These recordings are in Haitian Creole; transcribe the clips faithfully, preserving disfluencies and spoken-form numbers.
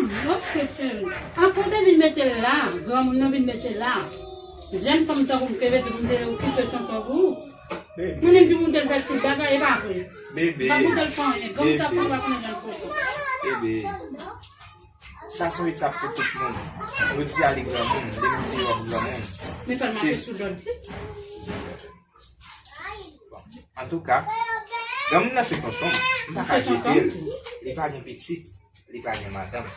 Ok, cheri. Ankò w te vin mete l la, granmoun nan vin mete l la. Jèn fanm tankou m te mete pou m te okipe tonton pou ou. Mwen menm ki monte l fè tout bagay, e pa vre. Bebe. M pa monte l fè anyen. Granmoun sa pa konnen jan l foto. Bebe. Sa se yon etap pou tout moun. Yo di ale granmoun, depi se yon granmoun. Men pa mache sou lòd li. Antouka, granmoun nan se tonton m, m pa ka jete l. Li pa gen pitit, li pa gen madanm.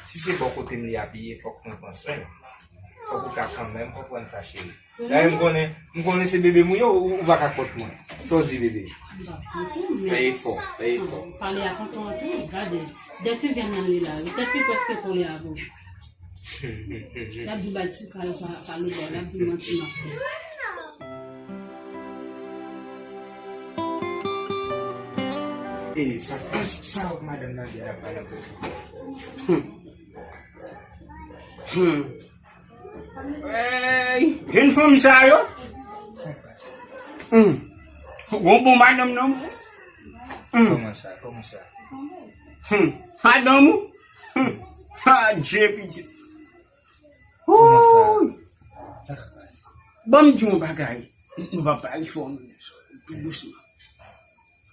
Si se bò kote m li apiye, fòk mwen pran swen l. Fòk ou ta kanmenm konprann sa, cheri. Dayè, m konnen, m konnen se bebe m ou ye, ou, ou pa ka kont mwen. Sa w di, bebe? Fè efò, fè efò. Pale a tonton an tou, gade. De ti vyann nan li la, wi. Tèt li prèske kole avè w. L ap di w bay ti kal pa, pa lodè, l ap di w manti m ap fè. E sa, sa madanm nan di a, l ap pale anpil. Hmm. Hey, jèn fanm sa yo. Hmm. Gon bon madanm non. Hmm. Kòman sa? Kòman sa? Hmm. Madanm ou? Hmm. Adje pitit. Kòman sa? Wouy. Sa k pase? Ban m di w yon bagay. Nou va pale fò nou tou dousman.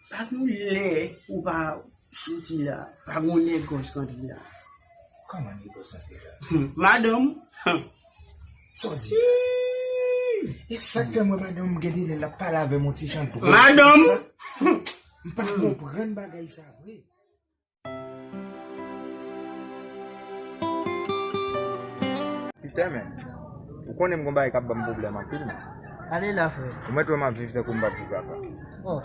Pa gen lè ou pa soti la, pa gen nègòs k antre la. Kòman nègòs antre la? Hmm, madanm. Hmm. Sa w di? E sa k fè m wè madanm m gen de lè l ap pale avè m yon ti jan dwòl. Madanm. M pa konprann bagay sa vre. Pita, men. Ou konnen m gon bagay k ap ban m pwoblèm anpil, men. Ale la, frè. Ou mèt wè m ap viv tankou m p ap viv avan. Oh,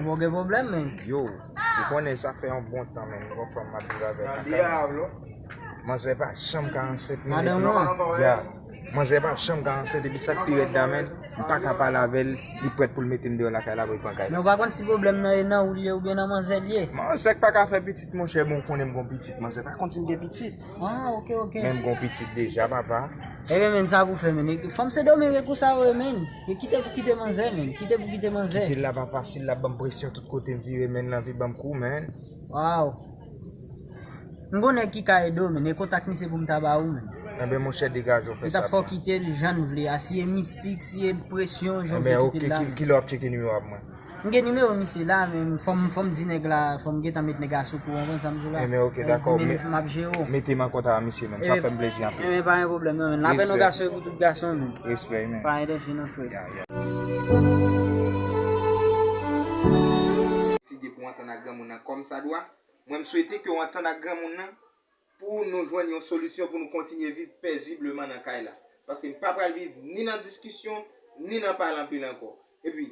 ou gen pwoblèm, men. Yo, ou konnen sa fè yon bon tan, men. M gon fanm m ap viv avè l. Manzè pa janm ka ansent, men. Madanm ou an? Ya. Manzè pa janm ka ansent, epi sa k pi rèd la, men, m pa ka pale avè l, li prèt pou l mete m deyò lakay la pou l pran kay la. Men ou pa konn si pwoblèm nan ye nan ou l ye oubyen nan manzè l ye? Manzè k pa ka fè pitit, monchè, bon, ou konnen m gon pitit, manzè pa konn si m gen pitit. Ah, ok, ok. Men m gon pitit deja, papa. Ebyen, men, sa pou fè, men, fanm Sendomeng e konsa yo ye, men. E kite pou kite manzè, men, kite pou kite manzè. Kite l la pa fasil, l ap ban m presyon tout kote m vire, men, l anvi ban m kou, men. Waw. M gon nèg ki ka ede w, men, e kontak misye pou m ta ba ou, men. Enben, monchè, degaje w fè sa. Li t ap fè w kite l jan l vle a, si e mistik, si e presyon, jan w vle kite l la. Enben, ok, ki, kilè w ap tcheke nimewo a pou mwen? M gen nimewo misye la, men fò m, fò m di nèg la, fò m gentan met nèg la sou kouran, konn sa m di w la. Enben, ok, dakò, m ap jere w. Mete m an kontak ak misye, men, sa fè m plezi anpil. Enben, pa gen pwoblèm, non, men. Lapè nan gason e pou tout gason, men. Respè, men. Pa gen danje, non, frè. Ya, ya. Si depi w antann ak granmoun nan kòmsadwa, mwen, m swete ke w antann ak granmoun nan pou nou jwenn yon solisyon pou nou kontinye viv pezibleman nan kay la. Paske m pa pral viv ni nan diskisyon, ni nan pale anpil ankò. Epi,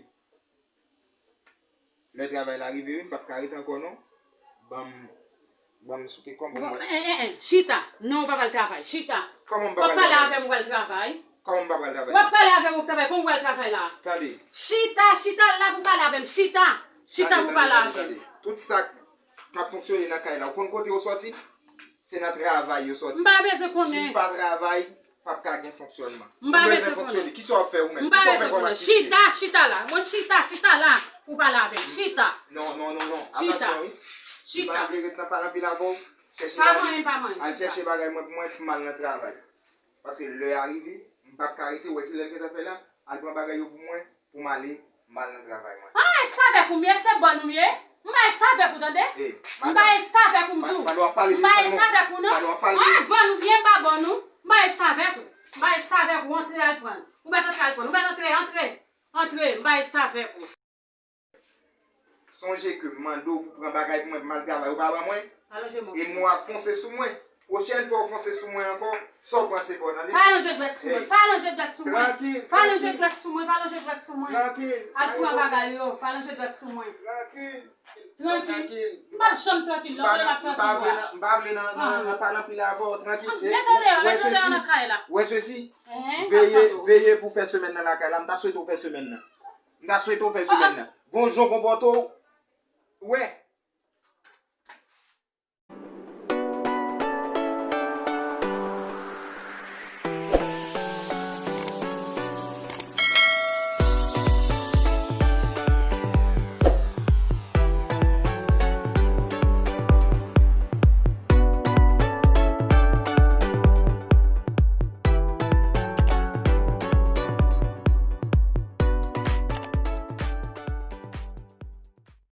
lè travay la rive, wi, m p ap ka ret ankò, non. Ban m, ban m souke kòb mwen. Bon, en, en, en, chita. Non, ou pa pral travay. Chita. Kòman m pa pral travay? W ap pale avè m, ou pral travay. Kòman m pa pral travay? W ap pale avè m, ou travay. Kòman ou pral travay la? Tande. Chita, chita la pou pale avè m. Chita. Chita pou pale avè m. Tande, tande, tande. Tout sa k ap fonksyone nan kay la, ou konn kote yo sòti? Se nan travay yo sòti. M pa bezwen konnen. Si w pa travay, p ap ka gen fonksyònman. M pa bezwen konnen. Ou bezwen fonksyone. Kisa w ap fè ou menm? M pa bezwen konnen. Kisa w fè kòm aktivite? Chita, chita la. Mwen chita, chita la pou pale avè m. Chita. Non, non, non, non. Chita. Atansyon, wi. Chita. M pa vle ret nan pale anpil avè w. Chèche bagay. Pa manyen, pa manyen. Al chèche bagay mwen pou mwen, pou m al nan travay. Paske lè a rive, m p ap ka rete, ou wè kilè l gentan fè la, al pran bagay yo pou mwen, pou m ale, m al nan travay mwen. Ah, restavèk ou m ye, se bòn ou m ye. M pa restavèk ou, tande. M pa restavèk ou, m di w. M pa restavèk ou, non. Ah, bòn ou m ye, m pa bòn ou. M pa restavèk ou. M pa restavèk ou, antre al pran. Ou mèt antre al pran. Ou mèt antre, antre. Antre, m pa restavèk ou. Sonje ke m mande w pou pran bagay pou mwen, pou m al travay, ou pa ban mwen. E mwen w ap fonse sou mwen. Pwochèn fwa w fonse sou mwen ankò, sa w pran se pa w, tande? Pa lonje dwèt sou mwen, pa lonje dwèt sou mwen. Trankil, trankil. Pa lonje dwèt sou mwen, pa lonje dwèt sou mwen. Trankil. Al pran bagay yo, pa lonje dwèt sou mwen. Trankil. Trankil. M p ap janm trankil, lè w vle m ap trankil vre. M pa vle nan, m pa vle nan, nan, nan pale anpil avè w, trankil. Mete w deyò, mete w deyò nan kay la. Wè sesi. Veye, veye pou fè semèn nan lakay la, m ta swete w fè semèn nan. M ta swete w fè semèn nan. Gon jan w konpòte w. Ou wè,